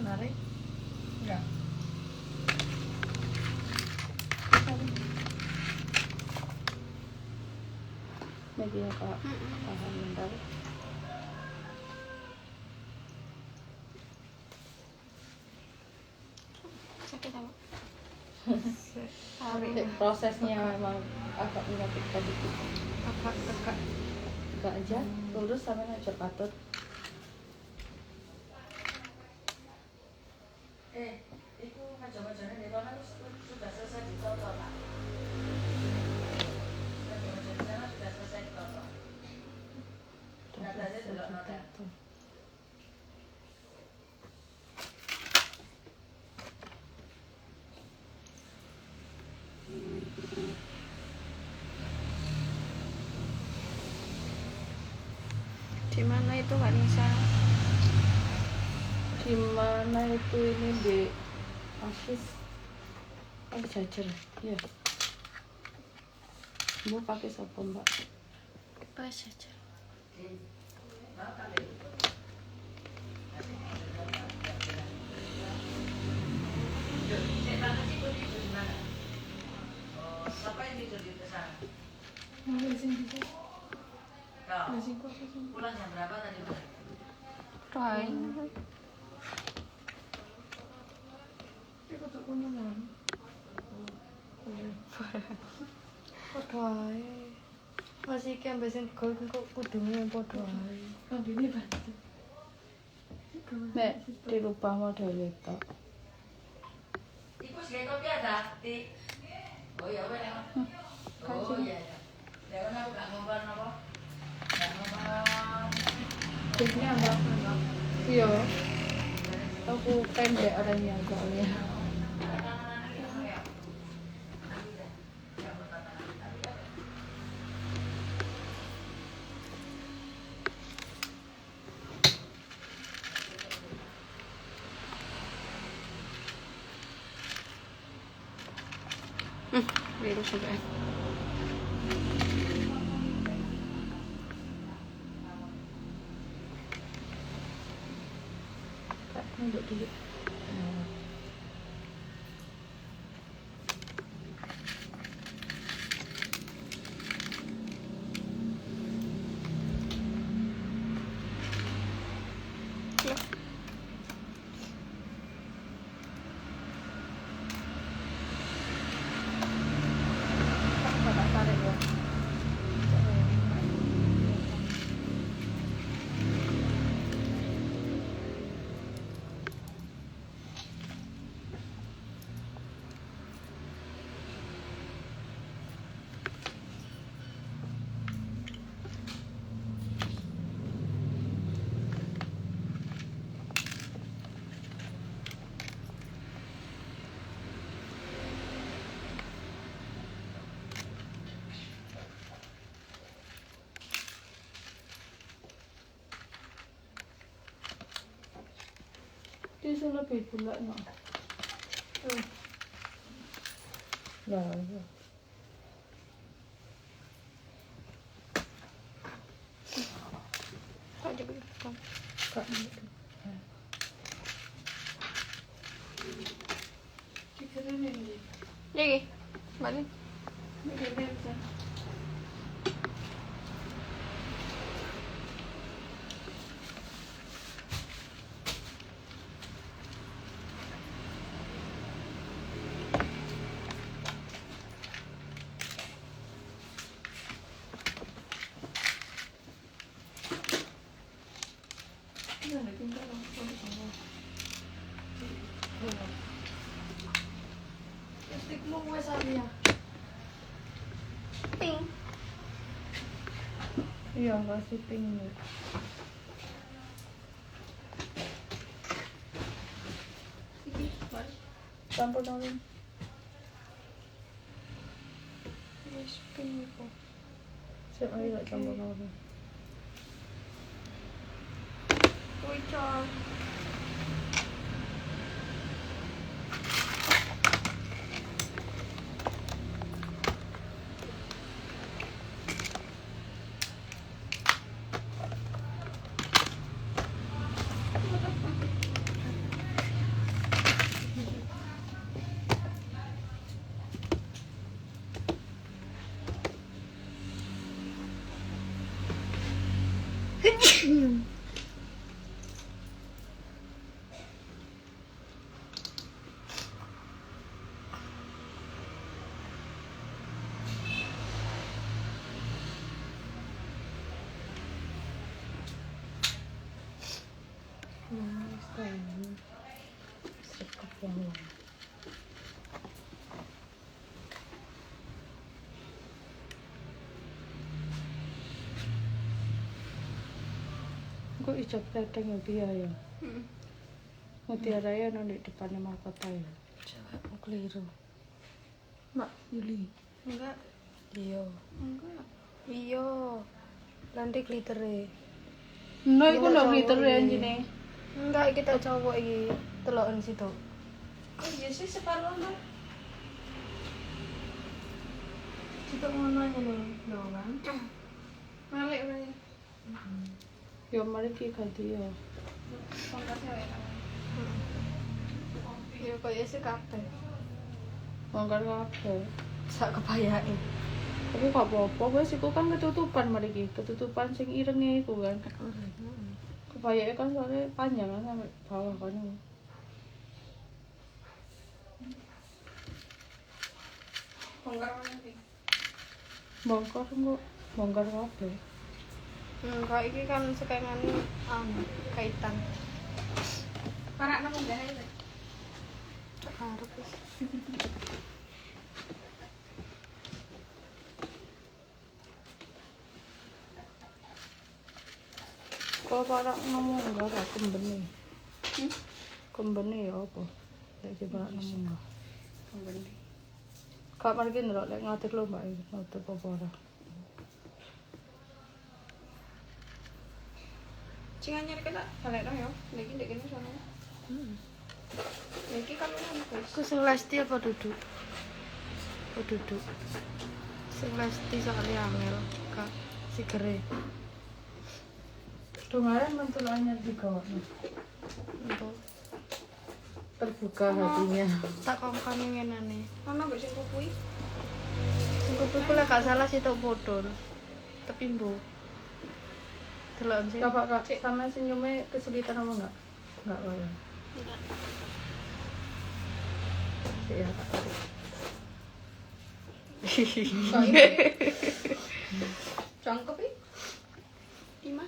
Menarik. Enggak. Media Kak, tahan bentar. Sakit apa? Prosesnya memang agak menyakitkan dikit. Agak tegak. Tegak aja, lurus sama ngajak patut. Itu meja-mejanya di kono sudah selesai ditoto, Pak. Meja-meja di sana sudah selesai ditoto. Katanya delok nota. Di mana itu Kak Nisa? Di mana itu ini di Pakis? Oh, jajar. Iya. Mau pakai siapa, Mbak? Pakai jajar. Siapa yang tidur di sana? Pulang jam berapa tadi, Mbak? Roy. Padha ae. Masih iki ambek sing gol kok kudunge padha ae. Lambene banget. Nek dirubah modele tok. Iku sing kopi ada, Ti. Oh ya wes. Oh iya. Ya kan aku gak ngomong apa? Gak ngomong. Biasanya apa? Iya. Aku pendek orangnya soalnya. Biru sampai. Kak, nunduk dulu. Kak, tarik ya. Itu lebih bulat no. Lah, iya. Kok jadi begitu? Kak, Iki, balik. Pink. Iya, masih pink. Iki, balik. Campur dong. Wis pink iku. Siap ayo tak campur dong. Kuwi cor. Kok ijab tedeng ya piye ya? Heeh. Mutiara ya nang di depannya mahkota ya. Coba keliru. Mbak Yuli. Enggak. Iya. Enggak. Iya. Lanti glitere. No, iku lho glitter ya anjine. Enggak, kita cowok iki teloken situ. Oh iya sih separuh lho. Situ ngono ngene lho kan. Malik berarti. Ya mari ki ganti ya. Bongkar cewek. Ya kok sih kabeh. Bongkar kabeh. Sak kebayake. Tapi gak apa-apa, wis iku kan ketutupan mari ki, ketutupan sing irenge iku kan. Kebayake kan soalnya panjang kan sampai bawah kan. Bongkar mana sih? Bongkar kok, bongkar kabeh. Enggak, iki kan sekengane anu kaitan. Parak nang munggah ae. Tak arep wis. Kok parak nang munggah ra kembene. Kembene ya apa? Lek iki parak nang munggah. Kembene. Kak mari ki ndelok lek ngatik lho Mbak nutup apa ora. Sing anyar iki tak balekno ya. Niki ndek kene sono. Heeh. Niki kan ngono guys. Ku sing lesti apa duduk? Oh duduk. Sing lesti soalnya angel, Kak. Sigere. Dongaren mentul anyar digawakno. Untuk Terbuka hatinya. tak kongkon ngenane. Ono mbek sing kuwi. Sing kupu lek gak salah sitok bodol. Tapi mbo. Delok sih. Coba Kak, sama senyumnya kesulitan apa enggak? Enggak kok ya. Enggak. Iya, Kak. Kok iki? Cangkep iki. Lima.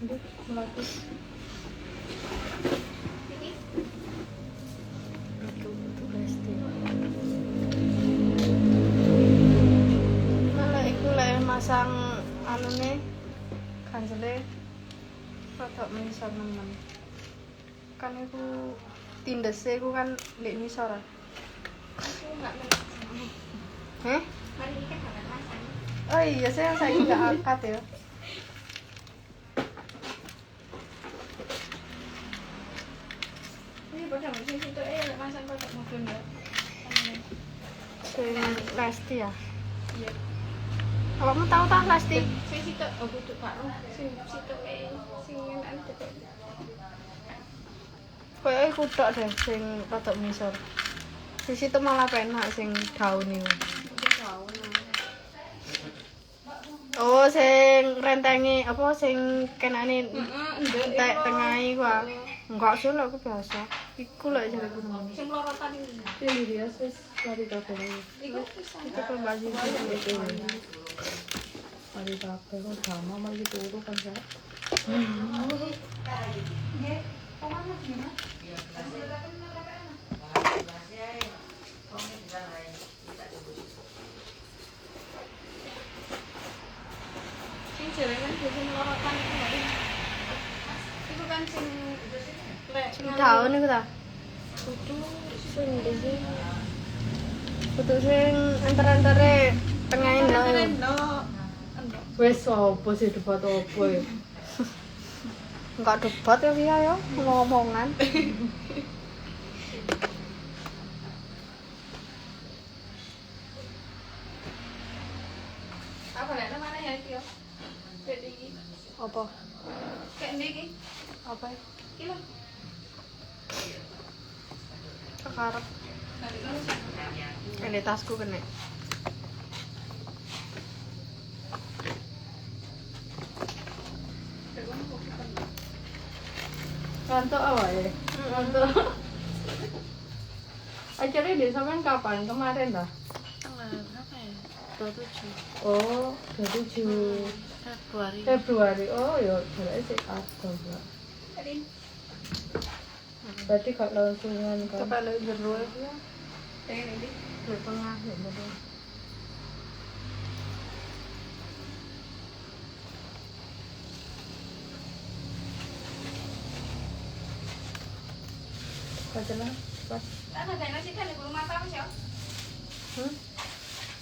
Ndek, melatih. Iki. Iku kudu lesti. Malah iku lek masang anune kansele rodok mengisor nemen. Kan iku tindese iku kan ndek ngisor. Aku enggak masang. Heh? Mari kita gak masang. Oh iya, saya saiki gak angkat ya. Ini padha mbek sing sitok e lek masang rodok mudun ya. Sing Lesti ya. Iya. Awakmu tahu ta Lesti? Sing sitok oh kudu gak roh. Sing sitok e sing enakan detek. Koyoke iku tok deh sing rodok ngisor. Sing situ malah penak sing daun iku. Mungkin daun. Oh, sing rentenge apa sing kenane Heeh, ndek entek tengahe iku ah. Enggak sih lek aku biasa. Iku lek jareku nang. Sing lorotan iki. Sing dirias wis mari kabeh. Iku pisan. Iku kan Mbak Siti. Mari kabeh kok drama mari turu kan, Kak. Nggih. Omah gimana? Sing jere kan biasa lorotan iku lho. Iku kan sing lek Sing daun iku ta? Kudu Sing ndi sih? Kudu sing antar-antare tengahe ndok. Endok. Endok. Wis opo sih debat opo ya? Enggak debat ya Via ya, ngomong-ngomongan. Apa lek mana ya iki yo? Kayak iki. Apa? Kayak ndi iki? Apa? Iki lho. Kekarep. Balik lho. Ini tasku kena. Ngantuk awake. Ngantuk. Acaranya di sampean kapan? Kemarin lah. Tanggal berapa ya? 27. Oh, 27 Februari. Februari. Oh, ya berarti sih ada, Mbak. Berarti gak langsungan kan? Coba lek jero iku ya. Di tengah ya jero. Baca lah, cepat. Hmm?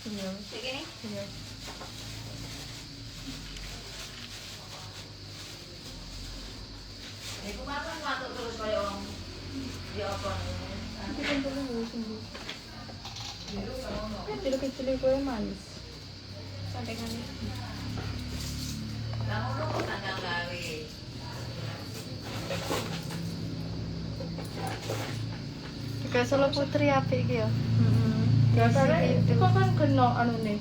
Iya. Iya. Iku makan ngantuk terus kaya wong ya apa Iki pentole lho sing ndi? Kecil-kecil iku manis. Lah ngono kok tanggal gawe. Kayak Solo Putri apik iki ya. Heeh. Biasane iku kan kena anune.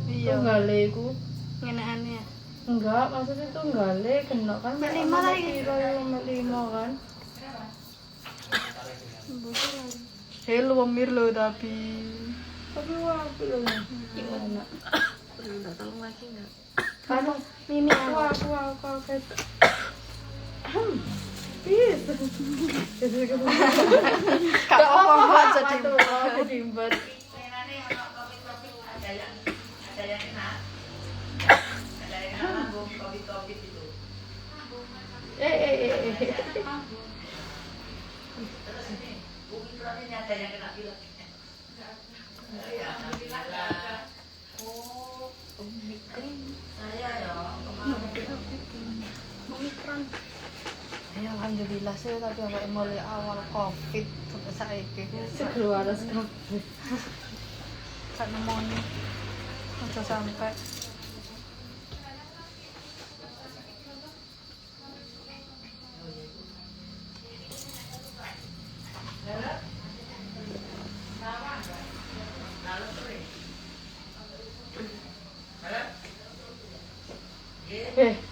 Iya. Tunggale iku. Ngenekane ya. Enggak, maksudnya tunggale kena kan. Mek lima lah iki. Piro yo mek lima kan. Hello wemir lho tapi. Tapi wah apik lho. Enak. Udah minta tolong lagi enggak? Anu, Mimi aku kaget. Pis. Gak apa-apa jadi. Jadi empat. Pengenane ono kopi-kopi ada yang enak. Ada yang enak lambung kopi-kopi itu. Eh. Terus ini Omikron ini ada yang kena pilek. Ya, alhamdulillah. Oh, Omikron. Saya ya kemarin Omikron. Ya alhamdulillah sih tapi awake mulai awal Covid sampai saiki Seger waras kabeh. gak nemoni. Aja sampai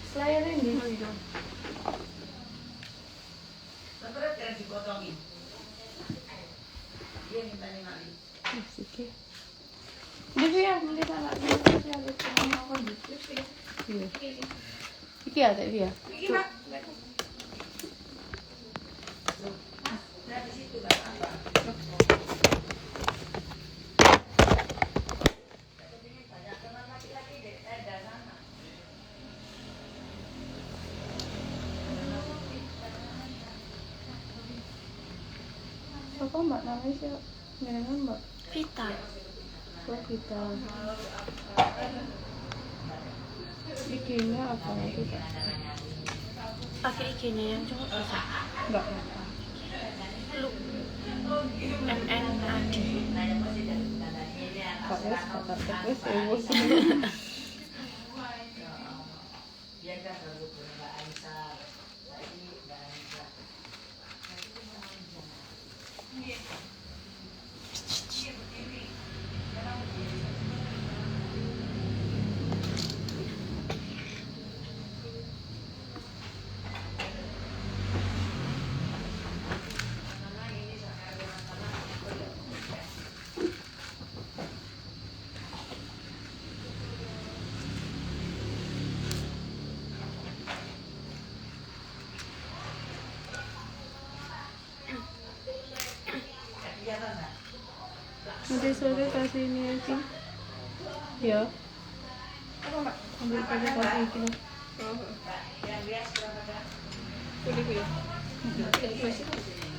Slayer ini. Sebenarnya keren dipotongin. Dia minta nih mali. Iki. Iki ya, mending anak iki ya, Iya. Iki ya, Teh ya. Iki, Pak. Nah di situ kan apa? Banyak teman laki-laki di tenda sana. Siapa Mbak namanya sih? Jenengan Mbak. Vita. Oh, kita. IG-nya apa kita? Pakai IG-nya yang cowok bisa. Enggak apa. Lu M N A D. Kak wes, kata wes emosi. Dia kan baru Mbak Aisyah. Lagi Mbak Aisyah. Nanti sore kasih ini aja. Ya. Apa, Mbak? Ambil kasih kasih ini.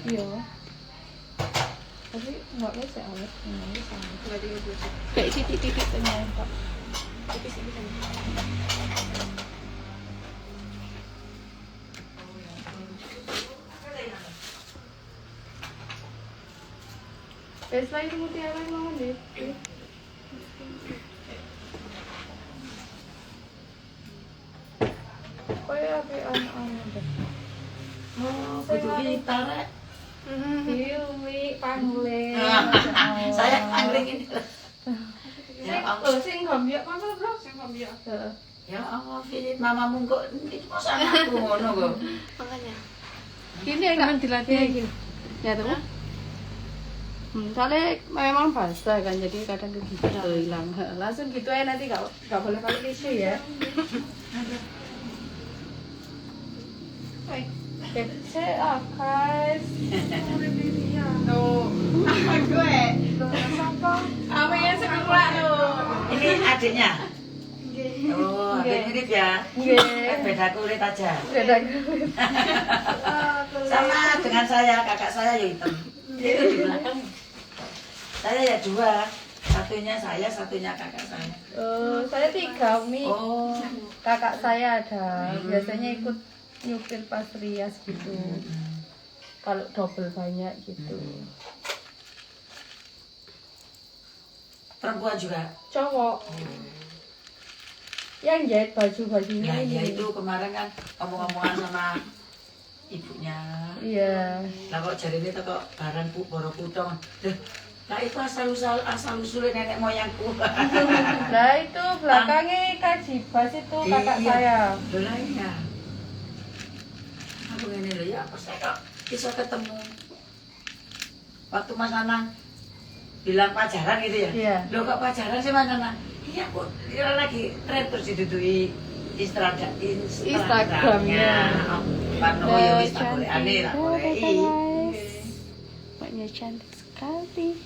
Iya. Tapi nggak bisa awet, nggak bisa. Kayak titik-titik tengah, Pak. Wes lagi mutiara mau deh. Kayak apa anu deh. Oh, kudu kita rek. Iya, pangling. Saya pangling ini. Ya Allah, sing gambyak masa bro, sing gambyak. Heeh. Ya Allah, Philip, mamamu kok iki mos anakku ngono kok. Makanya. Gini ya Kan dilatih. Iya, gini. Ya tuh. Soalnya memang basah kan, jadi kadang kegigit tuh hilang. Langsung gitu aja, nanti nggak boleh pakai tisu ya. Kece ah guys. Tuh. Apa gue? Apa yang sekolah tuh? Ini adiknya. Oh, hampir mirip ya. Nggih. Beda kulit aja. Beda kulit. Sama dengan saya, kakak saya ya hitam. Itu di belakang. Saya ya dua. Satunya saya, satunya kakak saya. Oh, saya tiga, Umi. Oh. Kakak saya ada. Biasanya ikut nyupir pas rias gitu. Kalau double banyak gitu. Perempuan juga. Cowok. Yang jahit baju-bajunya Nah, ini. ya itu kemarin kan ngomong-ngomongan sama ibunya. Iya. Lah kok jarine teko barang bu boro kutong. Lah itu asal usulnya nenek moyangku. Nah itu belakangnya Kajibas itu kakak Iya. saya. Lho lah iya. Aku ngene lho ya apa saya kok bisa ketemu. Waktu Mas Anang bilang pacaran gitu ya. Iya. Loh kok pacaran sih Mas Anang? Iya kok dia lagi tren terus didudui Instagramnya. Pano ya wis tak boleh aneh tak boleh. Guys. Mbaknya cantik sekali.